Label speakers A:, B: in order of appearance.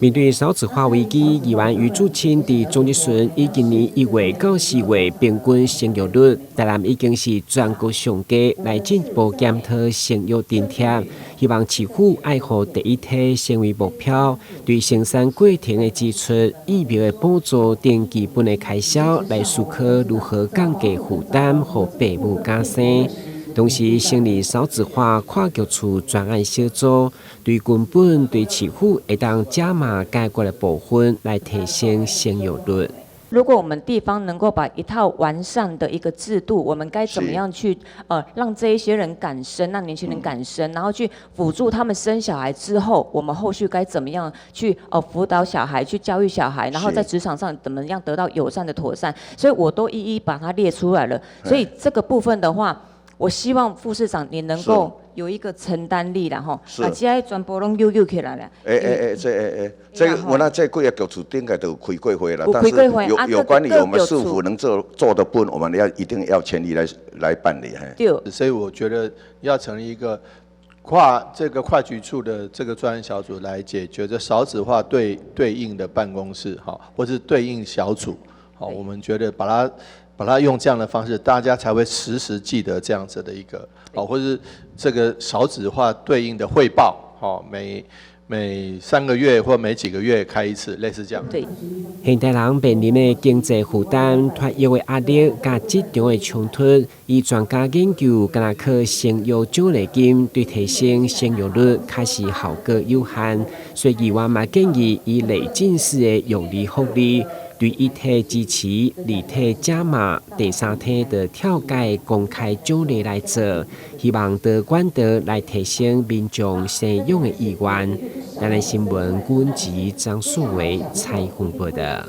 A: 面對少子化危機，議員余祖清佇總質詢以今年1月到4月平均生育率，台南已經是全國上低，來進一步檢討生育津貼，希望市府愛予第一胎成為目標，對生產過程的支出、疫苗的補助等基本的開銷來思考如何降低負擔，予爸母敢生。同時，成立少子化跨局處專案小組，對根本對市府會當加碼解決的部分來提升生育率。
B: 如果我們地方能夠把一套完善的一個制度，我們該怎麼樣去讓這一些人敢生，讓年輕人敢生，然後去輔助他們生小孩之後，我們後續該怎麼樣去輔導小孩，去教育小孩，然後在職場上怎麼樣得到友善的妥善，所以我都一一把它列出來了。所以這個部分的話，我希望副市長你能夠有一個承擔力啦，吼，啊，這些全部攏揪揪起來了。
C: 欸欸欸，這欸欸，這個我那這幾个局處頂個都有開過會了，但是有關於我們市府能做的部分，我們要一定要全力來辦理。
B: 對。
D: 所以我覺得要成立一個跨局處的這個專案小組來解決這少子化對應的辦公室，哈，或是對應小組，好，我們覺得把它用這樣的方式，大家才會時時記得這樣子的一個，哦，或是這個少子化對應的匯報，哦，每3個月或每幾個月開一次，類似這樣。
B: 對。
A: 現代人面臨的經濟負擔、托育的壓力、佮職場的衝突，依專家研究，敢若靠生育獎勵金對提升生育率確實效果有限，所以議員嘛建議以累進式的育兒福利。對一胎支持，二胎加碼，第三胎的跳改公開獎勵來做，希望多管道來提升民眾生育的意願。台南新聞，阮籍張素維採訪報道。